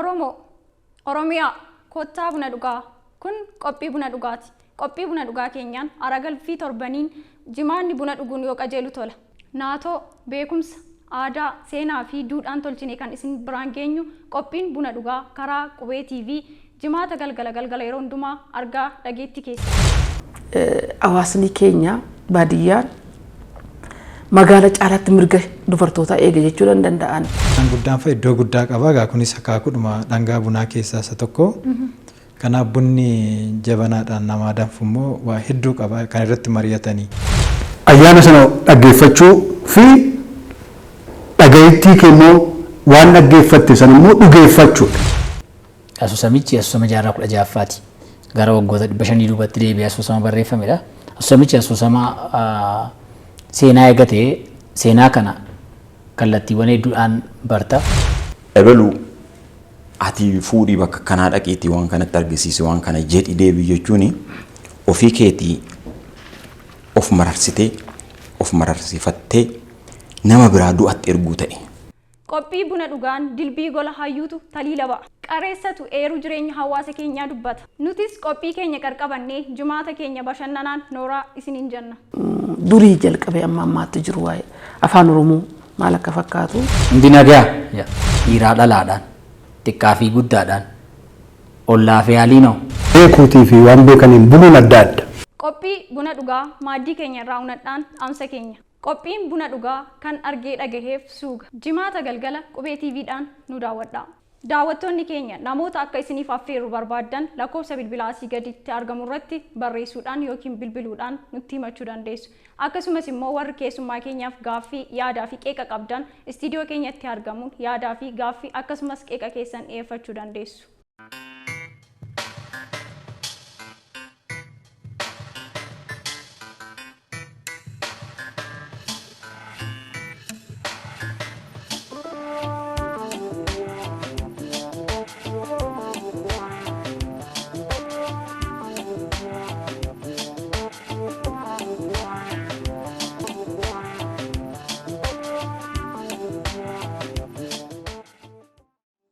Oromoo, Oromiyaa, kottaa buna dhugaa. Kun qophii buna dhugaati. Qophii buna dhugaa keenyaan aragalfii torbaniin jimaanni buna dhuguun yoo qajeelu tola. Naatoo, beekumsa, aadaa, seenaa fi duudhaan tolchine kan isin biraan geenyu qophiin buna dhugaa karaa Qubee TV jimaata galgala galgala yeroo hundumaa argaa dhageetti keessa. Hawaasni keenya baadiyyaan magaala caalaatti mirga dubartootaa eega jechuu nan danda'an. Guddaan fa'a iddoo guddaa qaba. Egaa kunis akaakuudhuma dhangaa bunaa keessaa isa tokko. Kanaaf bunni jabanaadhaan namaa danfu immoo waa hedduu qaba kan irratti mari'atanii. Ayyaana sana dhaggeeffachuu fi dhagayittii kee immoo waan dhaggeeffatte sana immoo dhugeeffachuudha. Asoosamichi asoosama jaarraa 16ffaati. Gara waggoota 500 duubatti deebi'ee asoosama barreeffamedha. Asoosamichi asoosama seenaa eegatee seenaa kana kallattiiwwan hedduudhaan barta. Ebelu ati fuudhii bakka kanaa dhaqiitii waan kanatti argisiisi, waan kana jedhi deebii jechuun ofii keetii of mararsitee of mararsifattee nama biraa du'atti erguu ta'e. Qophii buna dhugaan dilbii gola hayyuutu taliila ba'a. Qareessatu eeruu jireenya hawaasa keenyaa dubbata. Nutis qophii keenya qarqabannee jimaata keenya bashannanaan nooraa isiniin jenna. Durii jalqabee amma ammaatti jiru waa'ee afaan Oromoo maal akka fakkaatu. Hundi nagaa dhiiraa dhalaadhaan, xiqqaa fi guddaadhaan, ollaa fi aliinoo. Beekuutii fi waan beekaniin buluun adda adda. Qophii buna dhugaa maaddii keenya irraa unadhaan dhaamsa keenya. Qophiin buna dhugaa kan argee dhagaheef suuga. Jimaata galgala Qubee TVdhaan nu daawwadhaa. Daawwattoonni keenya namoota akka isiniif affeerru barbaaddan lakkoofsa bilbilaa asii gaditti argamu irratti barreessuudhaan yookiin bilbiluudhaan nutti himachuu dandeessu. Akkasumas immoo warri keessummaa keenyaaf gaaffii, yaadaa fi qeeqa qabdan istiidiyoo keenyatti argamuun yaadaa fi gaaffii akkasumas qeeqa keessan dhiyeeffachuu dandeessu.